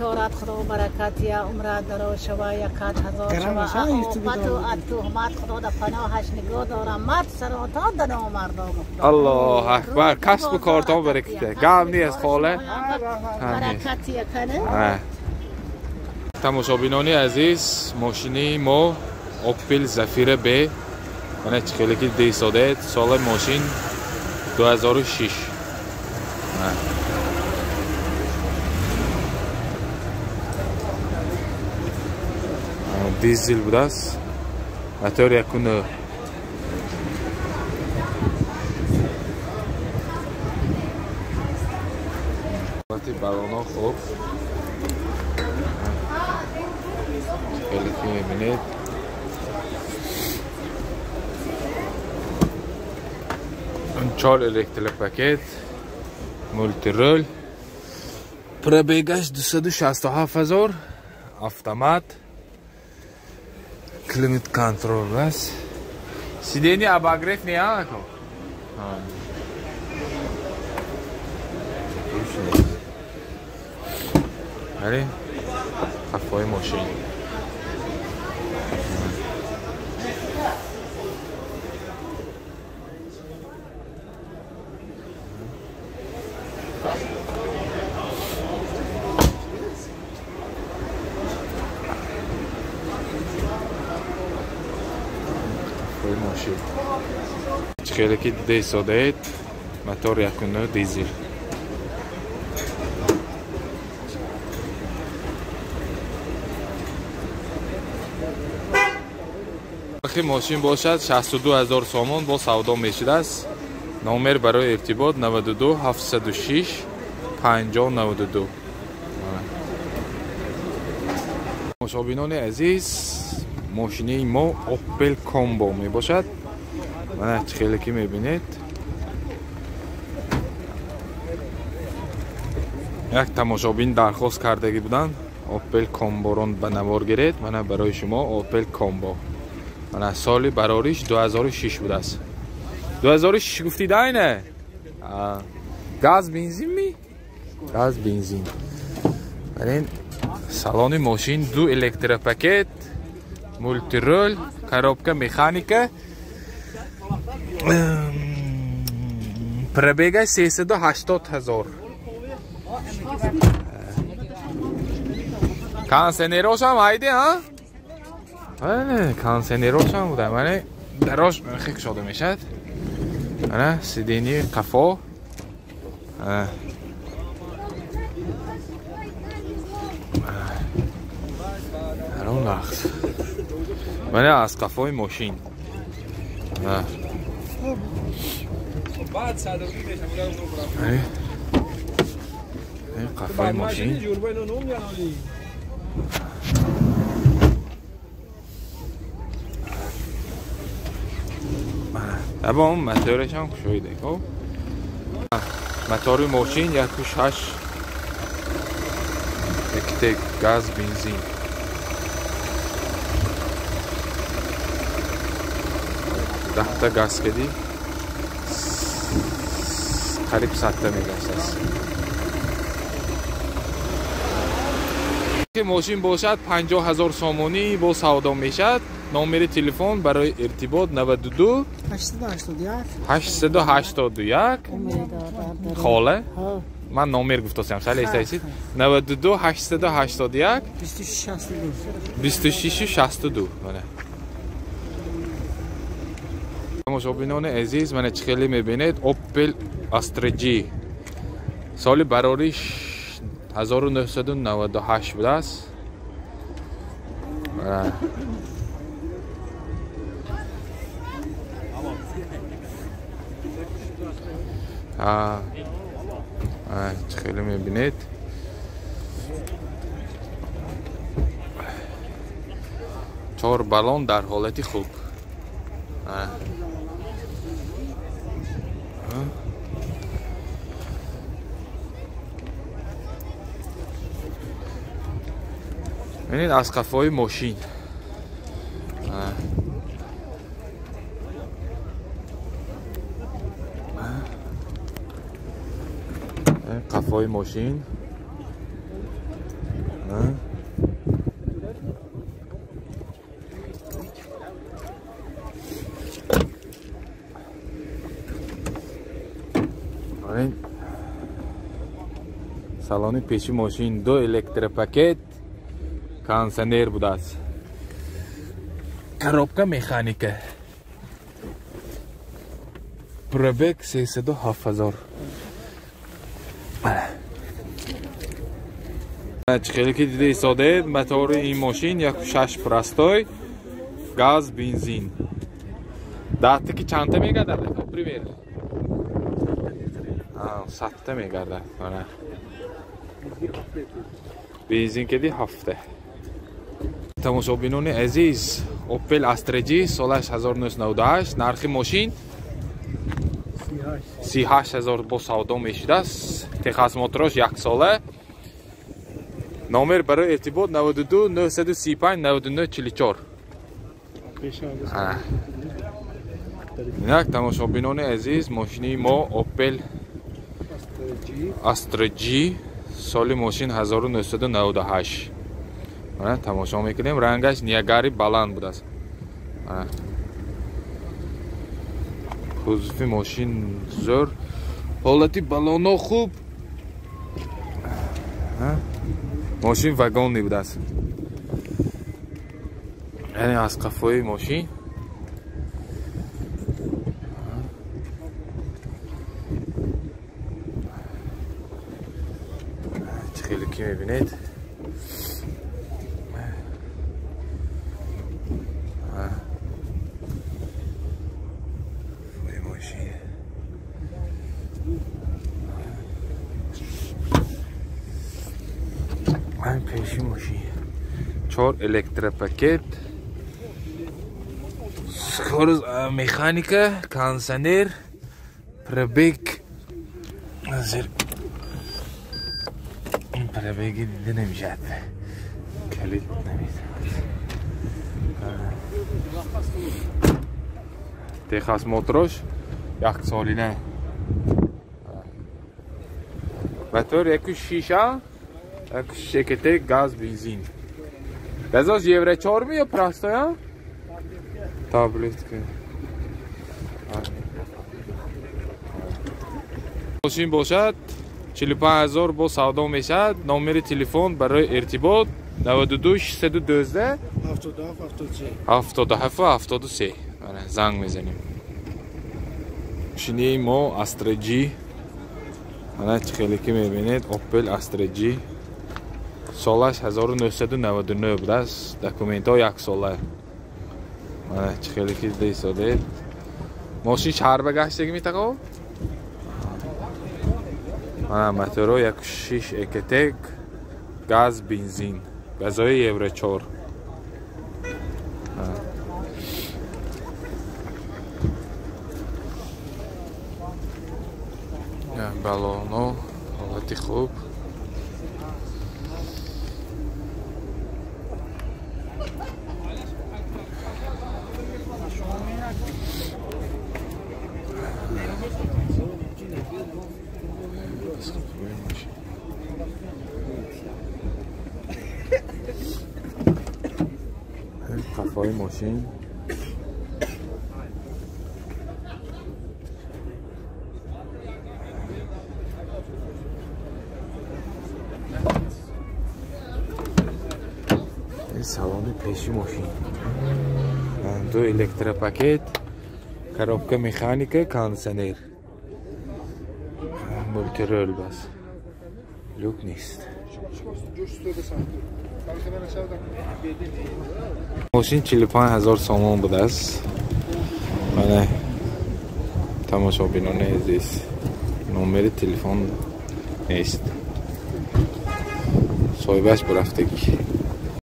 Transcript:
корат худо баракат я умрат дароз шава, якат ҳазор шава. Офату туҳмат худо да паноҳаш нигоҳ дорам. Мард саротон да номардом. Аллоҳ акбар. Касбу кортон баракат. Гап нест хола. Баракат якане. Тамошобинони азиз, мошини мо Opel Zafira B. Мана чӣ хеле ки дисодед, соли мошин 2006. Дизел будааст. Мотор 1.9. Ҳолати баллонҳо хуб. Хеле ки мебинед. Чор электропакет, мултирол, пробегаш 267 ҳазор, автомат, климат контрол аст. Сиденье обогрев не ако? Али? Қафои мошин. Хеле ки дисодед, мотор 1.9 дизел. Нархи мошин бошад 62 ҳазор сомон бо савдо мешудааст. Номер барои иртибот 92 706 50 92. Тамошобинони азиз, мошини мо Opel Combo мебошад. Мана чӣ хеле ки мебинед, як тамошобин дархост кардагӣ буданд Opel Combo-ро ба навор гиред. Мана барои шумо Opel Combo. Мана соли барориш 2006 будааст. 2006 гуфтид айне? Газ бензин ми? Газ бензин. Барин салони мошин ду электропакет, мултирол, коробка механика. Пробега 380 ҳазор. Консенерошам айде, ҳа? Бале, консенерошам буда. Мане дарош хеле кушода мешад. Ана сидени қафо. Дарон лахт. Мане аз қафои мошин. Қафои мошин. Табом моторашам кушоида. Мотори мошин 1.6 Ектек газ бензин. Даҳта газ кардӣ, қариб 100 мегаштааст. Мошин бошад 50 ҳазор сомонӣ бо савдо мешавад. Номери телефон барои иртибот 92 881 881. Хола, ман номер гуфтосам, сали истайсид. 92 881 26 62. Мана тамошобинони азиз, мана чӣ хеле мебинед, Opel Astra G соли барориш 1998 будааст. Чӣ хеле мебинед, чор баллон дар ҳолати хуб. Бинед аз қафои мошин. Қафои мошин. Салони пеши мошин ду электропакет, кондиционер будааст. Коробка механика. Пробег 307 000. Хеле ки дида истодед, мотори ин мошин 1.6 простой, газ, бензин. Датта ки чандта мегардад? Пример. Садта мегардад. Мана. Бензин кеди ҳафта. Тамошобинони азиз, Opel Astra G солаш 1998, нархи мошин 38 000 бо савдо мешудааст. Техосмотрош як сола. Номер барои иртибот 92 935 99 44. Инак, тамошобинони азиз, мошини мо Opel Astra G, соли мошин 1998. Мана, тамошо мекунем, рангаш ниагари баланд будааст. Кузови мошин зӯр, ҳолати баллоно хуб. Мошин вагонный будааст. Яъне аз қафои мошин. Чӣ хеле ки мебинед, мошин. Пеши мошин чор электропакет, скорость, механика, кондиционер, пробег зер пробеги дида намешавад, калид намешавад. Техосмотрош як солина. Мотор яку шиша, як шекете, газ, бензин. Газош евро 4 ми ё простая? Таблетка. Мошин бошад 45 000 бо савдо мешавад. Номери телефон барои иртибот 92 612 77 73. Занг мезанем. Мошини мо Astra G. Мана, чӣ хеле ки мебинед, Opel Astra G солаш 1999 будааст, документҳо як сола. Мана, чӣ хеле ки дида истодед, мошин шаҳр ба гаштагӣ метақо. Мана, моторо 1.6 Ecotec, газ, бензин, газои евро 4. Баллоно ҳолати хуб. Қафои мошин. Салони пеши мошин ду электропакет, коробка механика, кондиционер, мультирул, бас люк нест. Мошин 45 000 сомон будааст. Мана, тамошобинони азиз, номери телефон нест, соҳибаш бурафтагӣ.